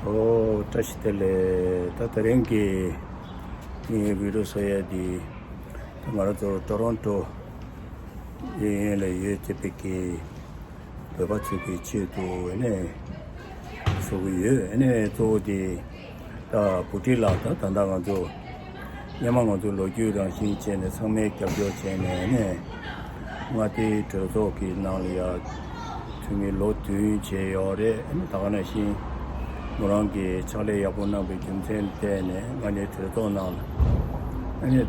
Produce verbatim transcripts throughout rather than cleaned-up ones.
ཨོ། བཀྲ་ཤིས་བདེ་ལེགས། ད་དེ་རིང་གི་ངའི་བི་ཌིའོ་བཟོ་ཡ་འདི། ད་ང་རང་ཚོ་ཊོ་རོན་ཊོ་གཡས་གཡོན་ལ་ཡོད་བསྡད་པའི་གི་བོད་པ་ཚོ་གི་ཆེད་དུ་ཨ་ནི་བཟོ་གི་ཡོད། ཨ་ནི་གཙོ་བོ་དེ་ད་བུ་ཁྲིད་ལགས། ད་ད་ལྟ་ང་ཚོ་སྔོན་མ་ང་ཚོ་ལོ་རྒྱུས་རང་བཞིན་བྱས་ནས་ཚང་མས་རྒྱབ་སྐྱོར་བྱས་ནས་ཨ་ནི་མངའ་སྡེའི་གྲོས་ཚོགས་ཀྱི་ནང་ལ་ཡ་འཐུས་མི་ལོ་བདུན་བྱས་ཡོད་རེད། ཨ་ནི་ད་ག་ནང་བཞིན་མོ་རང་གིས་ཕྱག་ལས་ཡག་པོ་གནང་བའི་རྒྱུ་མཚན་ལ་བརྟེན་ནས་མངའ་སྡེའི་གྲོས་ཚོགས་ནང་ལ་ཨ་ནི་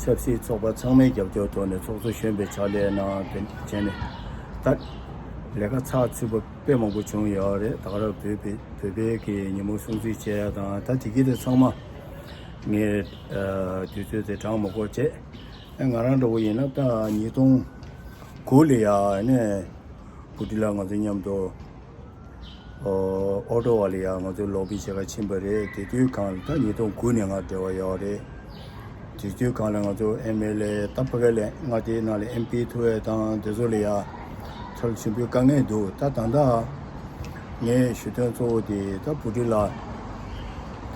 ཆབ་སྲིད་ཚོགས་པ་ཚང་མའི་རྒྱབ་སྐྱོར་ཐོག་ནས་ཚོགས་གཙོ་གཞོན་པའི་ཕྱག་ལས་གནང་། དེ་བྱས་ནས་ད་ལས་ཀ་ཚགས་ཚུད་པོ་དཔེ་མང་པོ་བྱུང་ཡོད་རེད། ད་ག་རང་བོད་པའི་བོད་པའི་གི་ཉིན་མོ་སྲུང་བརྩི་བྱས་ཡ་དང་ད་དེ་གི་དེ་ཚང་མ་ངས་ཨ་དུས་ཚོད་དེ་གྲངས་མ་འཁོར་བྱས། ཨ་ང་རང་འདྲ་བོ་ཡིན་ན་ད་ཉིས་སྟོང་དགུ་ལ་ཡ་ནས་བུ་ཁྲིད་ལགས་ང་ཚོ་མཉམ་དུ་ཨོ་ཨོ་ཊོ་ཝ་ལ་ཡ་ང་ཚོ་ལོ་བི་བྱེད་ག་ཕྱིན་པ་རེད། དེ་དུས་སྒང་ལ་ད་ཉིས་སྟོང་དགུ་ནས་ང་འབྲེལ་བ་ཡོད་རེད། དེ་དུས་སྒང་ལ་ང་ཚོ་ཨེམ་ཨེལ་ཨེ་ད་ཕ་གི་ལ་མངའ་སྡེའི་ནང་ལ་ཨེམ་པི་ཐུག་ཡ་དང་དེ་ཚོ་ལ་ཡ་ཚུར་ཞུ་འབོད་དཀའ་ངལ་འདུག་ད་ད་ལྟ་ངའི་ཞུ་དོན་གཙོ་བོ་དེ་ད་བུ་ཁྲིད་ལགས་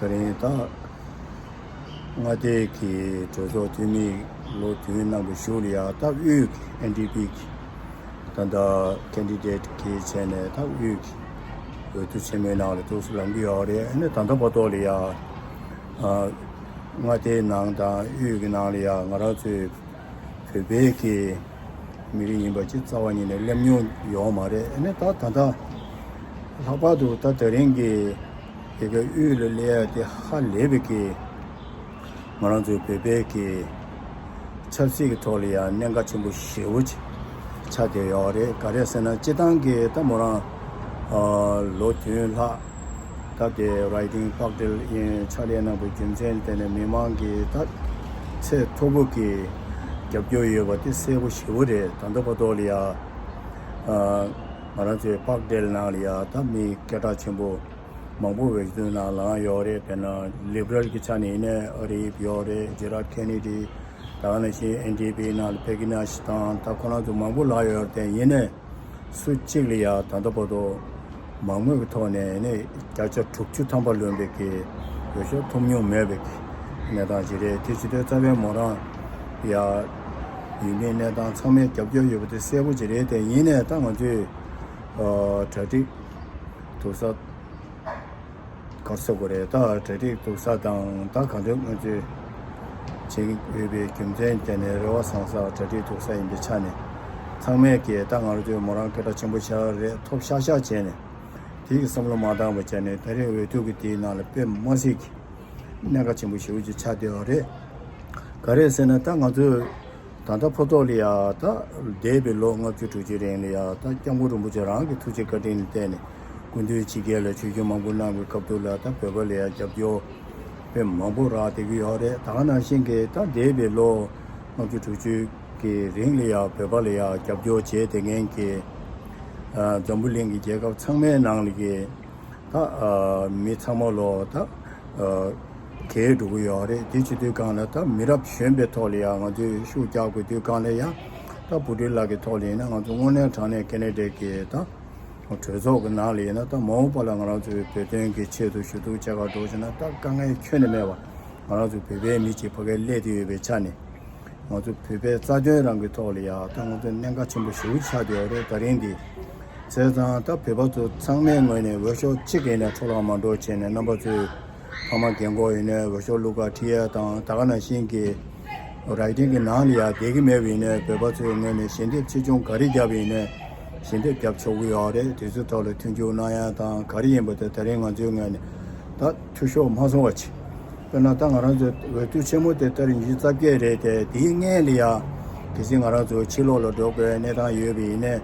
དེ་རིང་ད་མངའ་སྡེའི་གི་གྲོས་ཚོགས་འཐུས་མི་ལོ་བདུན་གནང་བའི་གཞུག་ལ་ཡ་ད་དབུས་ཀྱི་ཨེན་ཌི་པི་གི་ད་ལྟ་ཁེན་ཌི་ཌེ་ཊི་གི་བྱས་ནས་ད་དབུས་ཀྱི་འོས་བསྡུ་ཆེན་མོའི་ནང་ལ་ཐུགས་སུ་ལངས་ཀྱི་ཡོད་རེད། ཨ་ནི་ད་ལྟ་བར་དུ་ལ་ཡ་ཨ་མངའ་སྡེའི་ནང་དང་དབུས་ཀྱི་ནང་ལ་ཡ་ང་རང་ཚོའི་བོད་པའི་གི་མི་རིགས་ཡིན་པ་ཅིག་རྩ་བ་ཉིད་ནས་སླེབས་མྱོང་ཡོད་མ་རེད། ཨ་ནི་ད་ད་ལྟ་ལྷག་པར་དུ་ད་དེ་རིང་གི་དེ་ག་དབུས་ལ་སླེབས་ཡ་དེ་ཧ་ལས་པའི་གི་ང་རང་ཚོའི་བོད་པའི་གི་ཆབ་སྲིད་ཀྱི་ཐོག་ལ་ཡང་གནད་འགག་ཆེན་པོ་ཞེ་པོ་ཅིག་ཆགས་བསྡད་ཡོད་རེད། ག་རེ་ཟེར་ན་སྤྱིར་བཏང་གི་ད་མོ་རང་ཨ་ལོ་བདུན་ལྷག་ད་དེ་རའི་ཊིང་པག་སྦྲེལ་ཡིན་ཕྱག་ལས་གནང་བའི་རྒྱུ་མཚན་དེ་ནས་མི་མང་གི་ད་ཚད་མཐོ་པོ་གི་རྒྱབ་སྐྱོར་ཡོད་པ་དེ་གསལ་པོ་ཞེ་པོ་རེད། ད་ལྟ་བར་དུ་ལ་ཡ་ཨ་ང་རང་ཚོའི་པག་སྦྲེལ་ནང་ལ་ཡ་ད་མི་སྐད་གྲགས་ཆེན་པོ་མང་པོ་འོས་བསྡུ་ནང་ལངས་ཡོད་རེད། དཔེར་ན་ལིབ་རལ་གྱི་ཆ་ནས་ཡིན་ནའི་ཨ་རིབ་ཡོད་རེད། ཇེ་རལ་ཁེ་ནེ་ཌི། ད་ག་ནང་བཞིན་ཨེན་ཌི་པི་ནང་ལ་ཕེ་གི་ནཱ་ཤི་དང་ད་ཁོ་རང་ཚོ་མང་པོ་ལངས་ཡོད་རེད། དེ་ཡིན་ནའི་སུ་གཅིག་ལ་ཡ་ད་ལྟ་བར་དུ་མང་མོས་ཀྱི་ཐོག་ནས་ནི་བརྒྱ་ཆ་དྲུག་ཅུ་ཐམ་པ་ལོན་པའི་གི་འོས་ཤོག་ཐོབ་མྱོང་མེད་པའི་གི་གནས་སྟངས་ཅིག་རེད། དེ་བྱེད་དུས་རྩ་བའི་མོ་རང་ཡ་ཡུལ་མིའི་གནས་སྟངས་ཚང་མས་རྒྱབ་སྐྱོར་ཡོད་པ་དེ་གསལ་པོ་ཅིག་རེད། དེ་ཡིན་ནའི་ད་ང་ཚོས་ཨ་གྲ་སྒྲིག་འདུག་ས་ག་རེ་ཟེར་དགོས་རེད། ད་གྲ་སྒྲིག་འདུག་ས་དང་ད་གང་འདོད་ང་ཚོས་བྱེད་ཀྱི་ཡོད་པའི་རྒྱུ་མཚན་དེ་ནས་རེ་བ་བཟང་ས་གྲ་སྒྲིག་འདུག་ས་ཡིན་པའི་ཆ་ནས་ཚང་མས་ཀྱིས་ད་ང་རང་ཚོའི་མོ་རང་སྐད་གྲགས་ཆེན་པོ་ཤར་རེད། ཐོབ་ཤག་ཤག་བྱས་ནས་དེའི་བསམ་བློ་མ་བཏང་བ་བྱས་ནས་ད་རེས་འོས་བསྡུ་གི་དེའི་ནང་ལ་དཔེ་མ་སྲིད་ཀྱི་གནད་འགག་ཆེན་པོ་ཞེ་པོ་ཅིག་ཆགས་བསྡད་ཡོད་རེད། ག་རེ་ཟེར་ན་ད་ང་ཚོས་ད་ལྟ་ཕོ་ཐོག་ལ་ཡ་ད་འདས་པའི་ལོ་ལྔ་བཅུ་དྲུག་ཅུའི་རིང་ལ་ཡ་ད་སྐྱབས་མགོན་རིན་པོ་ཆེ་རང་གི་ཐུགས་རྗེ་བཀའ་དྲིན་ལ་བརྟེན་ནས་སྐུ་མདུན་ཕྱི་རྒྱལ་ལ་ཆོས་བརྒྱུད་མང་པོ་གནང་བའི་སྐབས་དུས་ལ་ད་བོད་པ་ལ་ཡ་རྒྱབ་སྐྱོར་དཔེ་མང་པོ་རག་བསྡད་ཀྱི་ཡོད་རེད། ད་ག་ནང་བཞིན་གྱི་ད་འདས་པའི་ལོ་ལྔ་བཅུ་དྲུག་ཅུ་གི་རིང་ལ་ཡ་བོད་པ་ལ་ཡ་རྒྱབ་སྐྱོར་བྱས་བསྡད་མཁན་གྱི་ཨ་འཛམ་བུ་གླིང་གི་རྒྱལ་ཁབ་ཚང་མའི་ནང་ལ་གི་ད་ཨ་མི་ཚང་མ་ལོ་ད་ཨ་གས་འགྲོ་གི་ཡོད་རེད། དེ་བྱེད་དུས་སྒང་ལ་ད་མི་རབས་གཞོན་པའི་ཐོག་ལ་ཡང་ང་ཚོས་ཤུགས་རྒྱག་དགོས་དུས་སྒང་ལ་ཡང་ད་བུ་ཁྲིད་ལགས་ཀྱི་ཐོག་ལ་ཡིན་ན་ང་ཚོ་དངོས་གནས་དྲང་གནས་ཁེ་ན་ཌའི་གི་ད་གྲོས་ཚོགས་ཀྱི་ནང་ལ་ཡིན་ན་ད་མ་འོངས་པ་ལ་ང་རང་ཚོའི་བོད་དོན་གྱི་ཆེད་དུ་ཞུ་གཏུག་བྱེད་གར་འགྲོ་བྱས་ན་ད་དཀའ་ངལ་ཁྱོན་ནས་མེད་པ། ང་རང་ཚོ་བོད་པའི་མི་གཅིག་ཕ་གིར་སླེབས་བསྡད་ཡོད་པའི་ཆ་ནས། ང་ཚོ་བོད་པའི་རྩ་དོན་རང་གི་ཐོག་ལ་ཡ་ད་ང་ཚོ་གནད་འགག་ཆེན་པོ་ཞེ་པོ་ཆགས་བསྡད་ཡོད་རེད། ད་རིང་འདི་བྱས་ཙང་ད་བོད་པ་ཚོ་ཚང་མའི་ངོས་ནས་འོས་ཤོག་གཅིག་ཡིན་ནའི་འཕྲོ་བརླག་མ་འགྲོ་བྱས་ནས་རྣམ་པ་ཚོས་ཕ་མ་རྒན་གོག་ཡིན་ནའི་འོས་ཤོག་བླུག་ག་ཁྲིད་ཡ་དང་ད་ག་ནང་བཞིན་གྱི་རའི་ཊིང་གི་ནང་ལ་ཡ་བསྡད་ཀྱི་མེད་པ་ཡིན་ནའི་བོད་པ་ཚོའི་ངོས་ནས་ཞལ་འདེབས་ཆེ་ཆུང་ག་རེ་བརྒྱབ་ཡིན་ནའི་ཞལ་འདེབས་བརྒྱབ་ཆོག་གི་ཡོད་རེད། དེ་ཚོའི་ཐོག་ལ་མཐུན་འགྱུར་གནང་ཡ་དང་ག་རེ་ཡིན་པ་དེ་ད་རིང་ང་ཚོའི་ངོས་ནས་ད་འཐུས་ཤོར་མ་སོང་བ་བྱེད། དཔེར་ན་ད་ང་རང་ཚོའི་འོས་བསྡུ་ཆེན་མོ་དེ་ཏ་རིག་ཉི་ཤུ་རྩ་བརྒྱད་རེད་དེ། དེའི་སྔོན་ལ་ཡ་གལ་སྲིད་ང་རང་ཚོ་ཕྱི་ལོགས་ལ་འགྲོ་དགོས་གནས་སྟངས་ཡོད་པ་ཡིན་ནའི་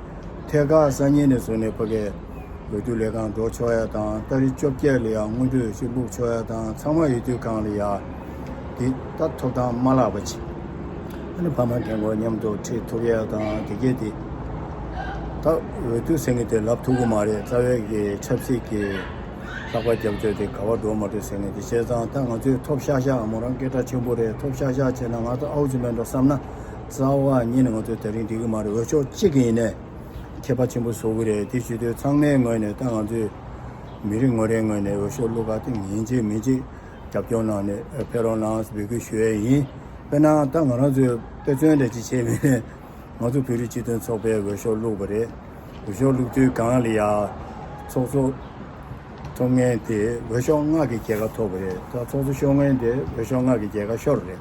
ཐད་ཀར་སང་ཉིན་ནས་བཟུང་ནས་ཕ་གིའི་འོས་བསྡུ་ལས་ཁང་འགྲོ་ཆོག་ཡ་དང་ཏ་རིག་བཅོ་བརྒྱད་ལ་ཡ་སྔོན་འགྲོའི་ཞིག་བླུགས་ཆོག་ཡ་དང་ཚང་མ་ཡོད་དུས་སྒང་ལ་ཡ་དེ་ད་ཐོབ་ཐང་མ་བརླག་པ་བྱེད། ཨ་ནི་ཕ་མ་རྒན་གོག་མཉམ་དུ་ཁྲིད་ཐུབ་ཡ་དང་དེ་གས་དེ་ད་འོས་བསྡུ་ཟེར་མཁན་དེ་ལབ་ཐུབ་ཀྱི་མ་རེད། རྩ་བའི་གི་ཆབ་སྲིད་ཀྱི་ལྷག་པ་རྒྱབ་སྐྱོར་དེ་ག་པར་འགྲོ་མ་འགྲོ་ཟེར་ནས་དེ་བྱས་ཙང་ད་ང་ཚོས་ཐོབ་ཤག་ཤག་མོ་རང་སྐད་གྲགས་ཆེན་པོ་རེད། ཐོབ་ཤག་ཤག་བྱས་ན་ང་ཚོ་ཨའུ་ཙི་མེད་འགྲོ་བསམ་ན་རྩ་བ་ཉིད་ནས་ང་ཚོས་དེ་རིང་འགྲིག་གི་མ་རེད། འོས་ཤོག་གཅིག་ཡིན་ནའི་ཁྱད་པར་ཆེན་པོ་བཟོ་གི་རེད། དེ་བྱེད་དུས་ཚང་མའི་ངོས་ནས་ད་ང་ཚོས་ མི་རེ་ངོ་རེའི་ངོས་ནས་འོས་ཤོག་བླུག་ག་དེ་ངེས་ཅན་མིན་ཅིག་རྒྱབ་སྐྱོར་གནང་ནས་ཕེབས་རོགས་གནང་ཟེར་འབོད་སྐུལ་ཞུ་ཡས་ཡིན། དཔེར་ན་ད་ང་རང་ཚོས་དཔེ་མཚོན་འདྲ་ཅིག་བྱས་པ་ཡིན་ན། ང་ཚོ་བོད་རིགས་སྤྱི་མཐུན་ཚོགས་པས་འོས་ཤོག་བླུགས་པ་རེད། འོས་ཤོག་བླུགས་དུས་སྒང་ལ་ཡ། ཚོགས་གཙོ་ཐོབ་མཁན་དེ་འོས་ཤོག་ལྔ་གི་རྒྱལ་ཁ་ཐོབ་པ་རེད། ད་ཚོགས་གཙོ་ཤོར་མཁན་དེ་འོས་ཤོག་ལྔ་གི་རྒྱལ་ཁ་ཤོར་རེད།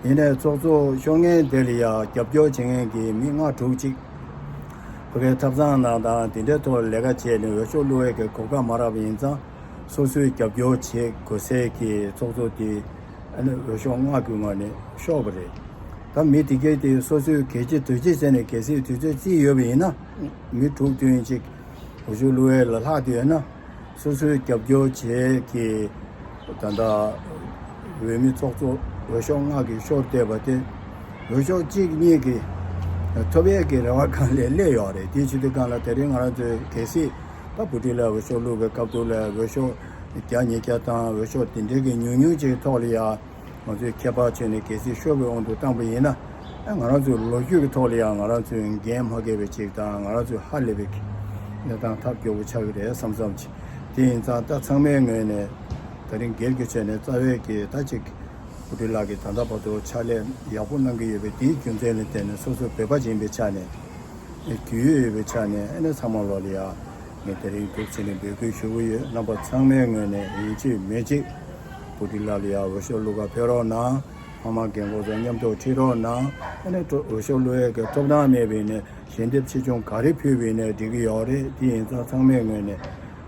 ཡིན་ནའི་ཚོགས་གཙོ་ཤོར་མཁན་དེ་ལ་ཡ་རྒྱབ་སྐྱོར་བྱེད་མཁན་གྱི་མི་ལྔ་དྲུག་ཅིག་ཕ་གིའི་ཐབ་ཚང་ནང་དང་དེ་འདྲའི་ཐོག་ལས་ཀ་བྱས་ནས་འོས་ཤོག་བླུགས་ཡས་ཀྱི་གོ་སྐབས་མ་རག་པ་ཡིན་ཙང་། སོ་སོས་རྒྱབ་སྐྱོར་བྱེད་དགོས་སའི་གི་ཚོགས་གཙོ་དེ་ཨ་ནི་འོས་ཤོག་ལྔ་གི་ངོས་ནས་ཤོར་བ་རེད། ད་མི་དེ་གས་དེ་སོ་སོའི་གལ་ཆེ་དོན་ཆེ་བྱས་ནས་གལ་སྲིད་དུས་ཚོད་རྩིས་ཡོད་པ་ཡིན་ན། མི་དྲུག་བདུན་ཅིག་འོས་ཤོག་བླུགས་ཡས་ལ་ལྷག་བསྡད་ཡོད་ན། སོ་སོའི་རྒྱབ་སྐྱོར་བྱེད་ཀྱི་ད་ལྟ་འོས་མི་ཚོགས་གཙོ་འོས་ཤོག་ལྔ་གིས་ཤོར་བསྡད་པ་དེ། འོས་ཤོག་གཅིག་གཉིས་ཀྱི་ཐོབ་ཡས་ཀྱི་རེ་བ་སྒང་ལ་སླེབས་ཡོད་རེད། དེའི་ཕྱི་དུས་སྒང་ལ་དེ་རིང་ང་རང་ཚོའི་གལ་སྲིད་ད་བུ་ཁྲིད་ལགས་འོས་ཤོག་བླུགས་པའི་སྐབས་དུས་ལ་འོས་ཤོག་བརྒྱ་ཉིས་བརྒྱ་དང་འོས་ཤོག་དེ་འདྲའི་གི་ཉུང་ཉུང་ཅིག་ཐོག་ལ་ཡ། ང་ཚོས་ཁྱད་པར་ཕྱེ་ནས་གལ་སྲིད་ཤོར་བའི་དབང་དུ་བཏང་པ་ཡིན་ན། ཨ་ང་རང་ཚོའི་ལོ་རྒྱུས་ཀྱི་ཐོག་ལ་ཡང་ང་རང་ཚོའི་འགན་མ་འཁྱེར་བའི་ཅིག་དང་། ང་རང་ཚོའི་ཧ་ལས་པའི་གནས་སྟངས་ཐབས་སྐྱོ་པོ་ཆགས་ཀྱི་རེད་བསམ་བསམ་ཅིག་དེ་ཡིན་ཙང་ད་ཚང་མའི་ངོས་ནས་ད་རིང་སྒེར་གྱི་ཆ་ནས་རྩ་བའི་གི་ད་ཅིག་བུ་ཁྲིད་ལགས་ཀྱིས་ད་ལྟ་བར་དུ་ཕྱག་ལས་ཡག་པོ་གནང་གི་ཡོད་པའི་དེའི་རྒྱུ་མཚན་ལ་བརྟེན་ནས། སོ་སོ་བོད་པ་ཡིན་པའི་ཆ་ནས། རྒྱུས་ཡོད་ཡོད་པའི་ཆ་ནས། ཨ་ནི་ཚང་མ་ལོ་ལ་ཡ་ངས་དེ་རིང་འདུག་བྱས་ནས་འབོད་སྐུལ་ཞུ་གི་ཡོད། རྣམ་པ་ཚང་མའི་ངོས་ནས་ཡིན་གཅིག་མིན་གཅིག་བུ་ཁྲིད་ལགས་ལ་ཡ་འོས་ཤོག་བླུག་ག་ཕེབས་རོགས་གནང་། ཕ་མ་རྒན་གོག་ཚོ་མཉམ་དུ་ཁྲིད་རོགས་གནང་། ཨ་ནི་འོས་ཤོག་བླུག་ཡས་ཀྱི་ཐོབ་ཐང་མེད་པ་ཡིན་ནའི་ཞལ་འདེབས་ཆེ་ཆུང་ག་རེ་ཕུལ་བ་ཡིན་ནའི་འགྲིག་གི་ཡོད་རེད། དེ་ཡིན་ཙང་ཚང་མའི་ངོས་ནས་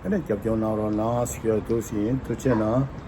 ཨ་ནི་རྒྱབ་སྐྱོར་གནང་རོགས་གནང་ཞུ་ཡ་འདུག་ཟེར་ཡིན། ཐུགས་རྗེ་གནང་།